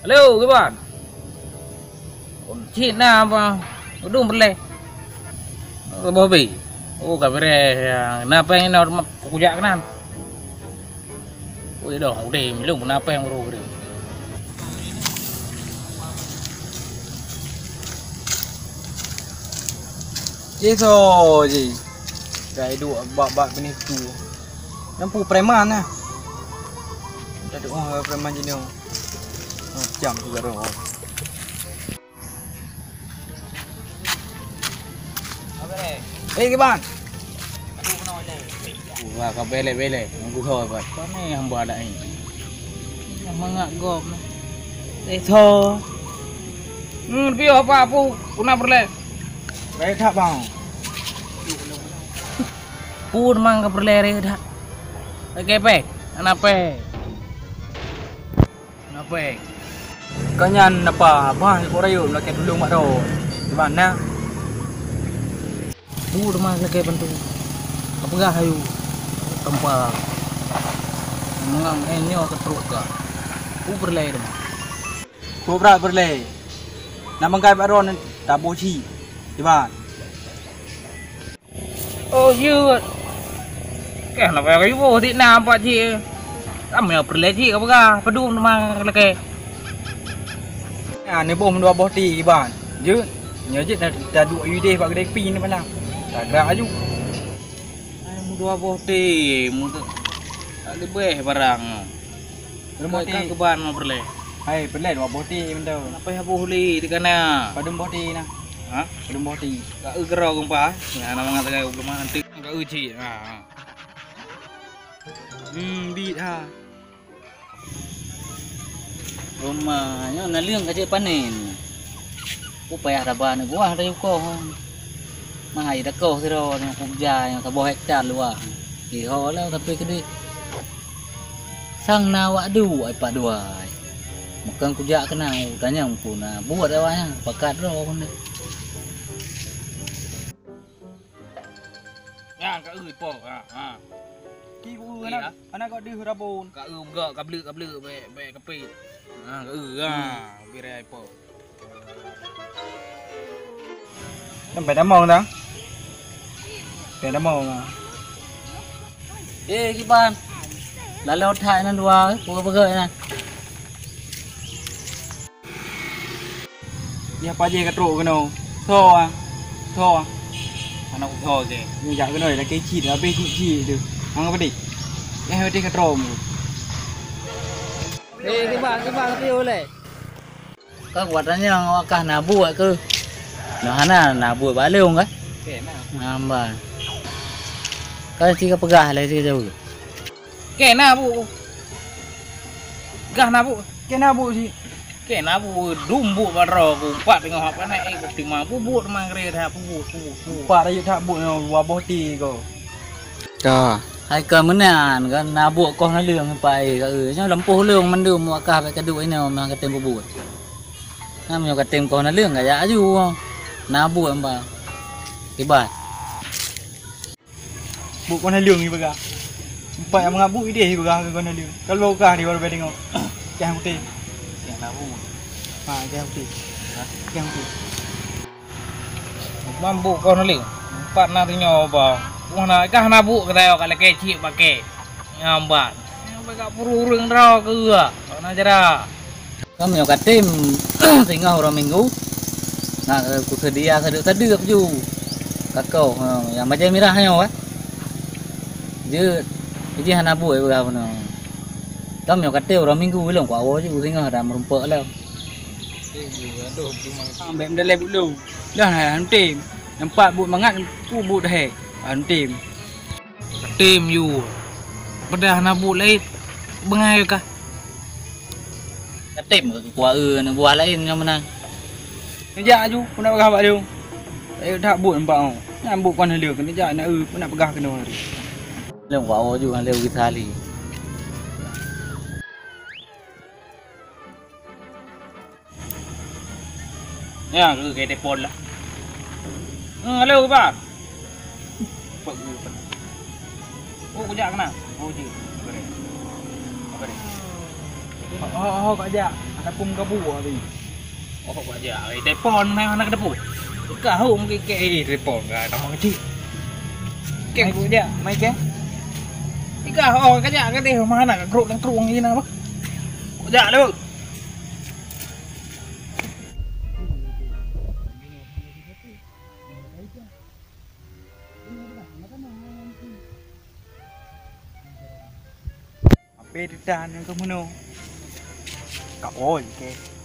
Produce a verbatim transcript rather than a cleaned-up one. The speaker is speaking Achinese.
Lô, kiban? Cit na apa? Udung peureulèe. Boh bi. Oh, ka beureh. Na péng inoe kujak keunan. Ui doh, udeh, lôn na péng baru keu. Jih soe jih. Dai duek bak-bak binéh tu. Nyang peue preman nah. Dak duek preman jinoe. Macam tu garoe. Eh, kiban. Wah, ka belek-belek. Nunggu ho, kiban. Pane hamba dak ni. Mangat gob ni. Eh, tho. Hmm, piôh apa aku? Kuna peureulèe. Baik tak, bang? Pun mang ka peureulèe dah. Oke, pe. Ana pe? Ngapèe? Ka nyan napa? Bah, iko rayeuk lakèe tulông bak droe. Di mana? Bu teuma lakèe bantu. Ka peugah ayu. Tempa. Mengang, eh, nyoe ka trok ka. Bu peureulèe teuma. Ku brat peureulèe. Nak meukai bak droe taboh cit. Di mana? Oh, jeuet. Kah na payah ribu dik na empat cik. Ramé peureulèe cik ka peugah, padum teuma lakèe. Nyan neuboh meudua boh ti kiban. Jeuet. Nyoe jeuet na taduek u idéh bak keudè pi ni malam. Tagerak aju. Ai, meudua boh ti, meudua. Tak leubeh barang. Padum boh ti? Ka keuban ma peureulèe. Hai, peureulèe dua boh ti mantong. Kenapa ya boh li di kana? Padum boh ti na? Ha? Padum boh ti? Ka eu keudroe geumpa. Ya, nama ngata kai ulama nanti. Ka eu cit. Ha. Hmm, bit ha. Roma nyoe naleueng ka jeuet panen. Ku payah raba neubuah dari ukoh. Mahai dakoh sidroe nyang kubja nyang saboh hektar luwah. Iho lom tapi keudeh. Sang na wak duek ai padua ai. Meukang kujak keunan tanyong pun na buet awaknyan pakat droe pun deh. Nyan ka eu po. Ha, ha. Ki ku eu anak, anak kau deuh rabon. Ka eu gak ka bleuk ka bleuk bèk bèk kapit. Ha, ka eu ha. Birai po. Sampai damong dah. Sampai damong ah. Eh, kiban. Lalu otak nan dua, pukul pukul nan. Nyan pajéh ka trok keunoe. Tho ah. Tho ah. Aneuk tho je. Ni jak keunoe lakèe cit, habéh cit-cit tu. Hang apa dik? Eh, habéh ka trok mu. Eh, kiban, kiban, tapi ulèe. Ka kuat tanyong awak kah na buet keuh? Nah, hana na buet bak lôn kah? Oke, nah. Hamba. Ka si ka peugah lé si jauh. Kena bu. Gah na bu. Kena bu si. Kena bu dum bu baro ku empat tengah apa na eh ku terima bu bu teman kere dah bu bu bu. Empat ayu tak bu dua boh ti ko. Ka. Hai ka meunan kan na bu koh na leueng pai ka eu. Nyoe lampôh leueng mandum wakah bai kaduk inoe mah katem bu bu. Na meunyoe katem koh na leueng ka jak aju. Na bu empa. Kibat. Buet kon haleueng ibaga. Empat nyang meungabu ideh ibaga kon haleueng. Kalau kah di baru bedengo. Kah putih. Kah labu. Ha, kah putih. Ha, kah putih. Mambu kon haleueng. Empat na tinyo ba. Wah na kah nabu kata yo ka lakèe cik pakai. Ngambat. Nyang bagak puru ureueng droe keu. Kau na jera. Ka meunyoe katem singoh uroe Minggu, na kuseudia sadeuek-sadeuek ju. Kakoh, ha, nyang bajèe mirah nyoe, eh. Jeuet, jih hana buet peugah bunoe. Ka meunyoe katem uroe Minggu, ilong kuawoe ju singoh dan meurumpok lom. Ambek mendalai buet lom. Dah, ha, tem. Nampak buet mangat, pu buet dahé. Ha, tem. Tem yue. Peugah na buet laén beungai kah? Katem keu kuah eu aneuk buah laén nyang meunan. Neujak aju, peunak peugah bak lôn. Ayo that buet nibak nyoe. Nyan buet kon haleueng, neujak na eu, peunak peugah keunoe hari. Lôn kuah ju ngon lôn geuthali. Nyan keuh keu telepon lah. Hmm, halo, Bang. Pak guru, Pak. Oh, kujak keunan. Oh, ji. Apa dia? Apa dia? Oh, oh, oh, kajak. Ada pun gabu tadi. Oh, kajak. Eh, telepon, mana, mana ke depan? Kau mungkin ke, eh, telepon. Kau nama kecil. Ke, kajak. Mai ke? Ika, oh, kajak ke deh, mana ke grup dan kru ni nama? Kajak lu. Apa teutan kau meunoe? Ka oi ke?